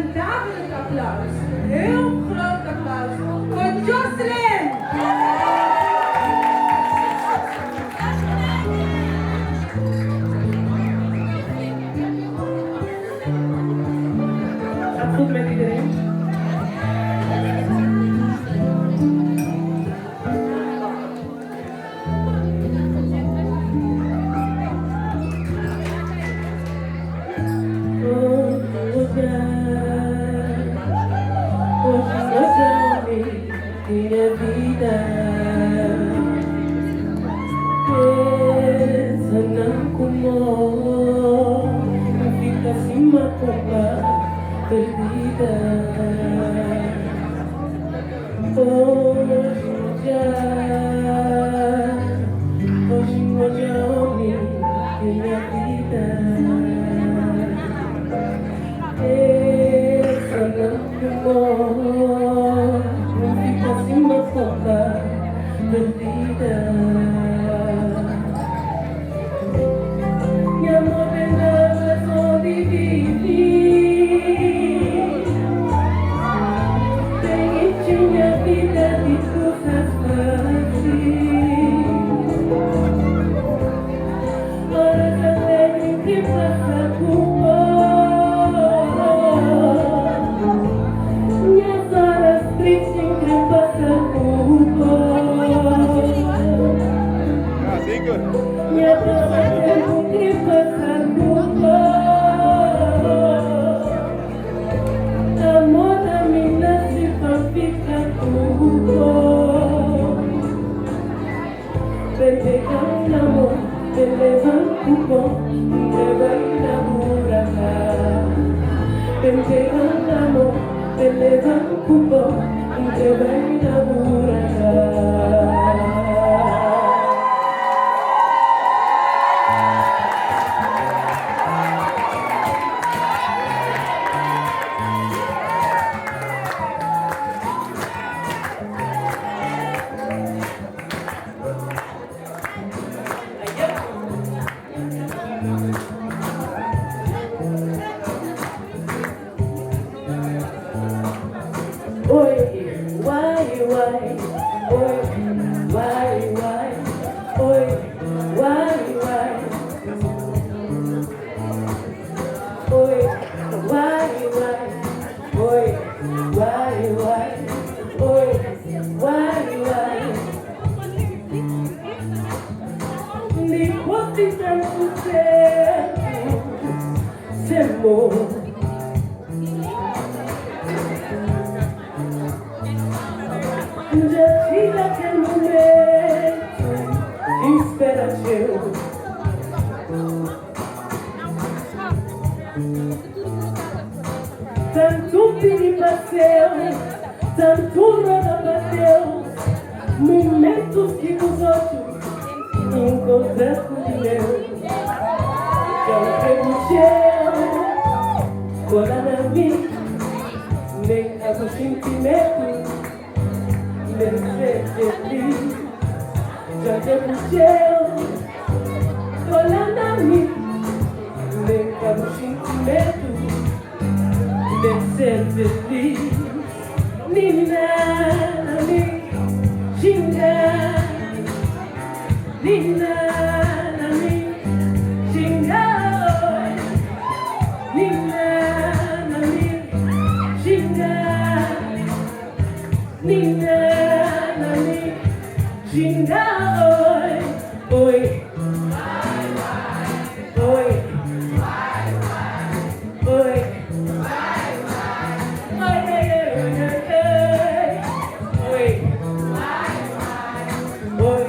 Een daverend applaus, een heel groot applaus voor Jocelyn! Gaat goed met iedereen? Minha vida Pensa não como Fica assim uma pomba perdida. Hoje já Hoje hoje minha vida. Pensa não como Fica assim uma pomba perdida. Minha amor só de viver. Tem minha vida de coisas fáceis. Horas alegres que passa por Minhas horas tristes que passa por Ja, zeker. Minha passatempo que passa por Amor da mina se pa fica por Bebe amor, bebe cupo, bebe na buraca. Bebe amor, bebe cupo, bebe na buraca. Oi, why, why, oi, why, why, oi, why, why, oi, why, why, oi, why, why, oi, why, why. Depois de tanto tempo sem amor. Já tive aquele momento de espera teu. Tanto pedi pra céu, tanto roda pra Deus. Momentos que os outros encontram com meu. Já o cola na mim, nem o sentimento, nem ser feliz. Já teu cola na mim, nem o sentimento, nem ser feliz. Nina, ni, xinga, Nina, ni, xinga, Nina, ni, xinga, Nina, ni, xinga, oi, oi, oi, oi, oi, oi, oi, oi, oi.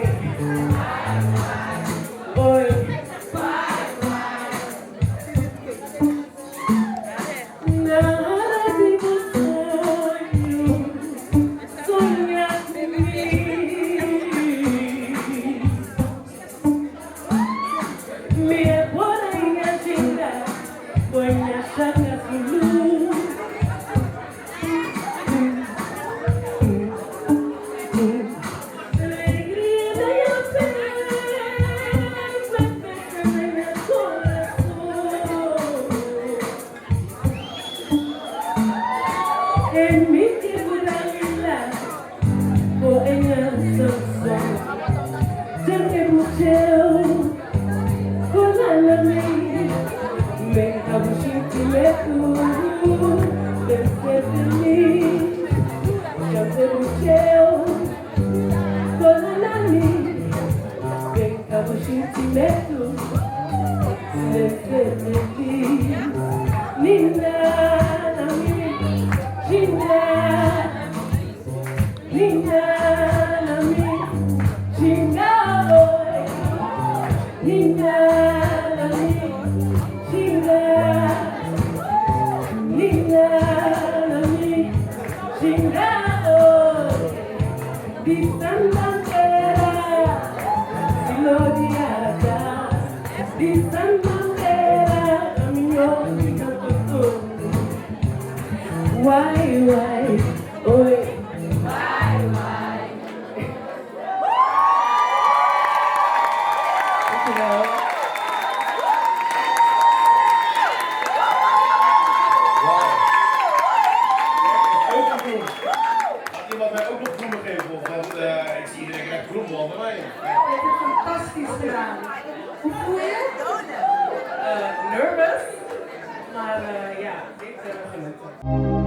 É mi ki bu Dalila Bo é nha Sanson Dja N kre-bu txeu Kola na mi Nen ka bu xinti medu Ben ser filis Dja N kre-bu txeu Kola na mi Ben ka bu xinti medu Ben ser filis Nina na mi Gina Nina na mi Gina oi Nina na mi Gina Nina na mi Gina oi Di Santantera Silodiata Di Santantera Caminhão de canto Why, why, oi Why, why. Dankjewel. Wauw. Ook een bloem. Gaat iemand mij ook nog bloemen geven? Of, want ik zie iedereen krijgt bloemen, behalve mij. Je hebt het fantastisch gedaan. Hoe voel je? Nervous, maar ja, dit hebben we genoten.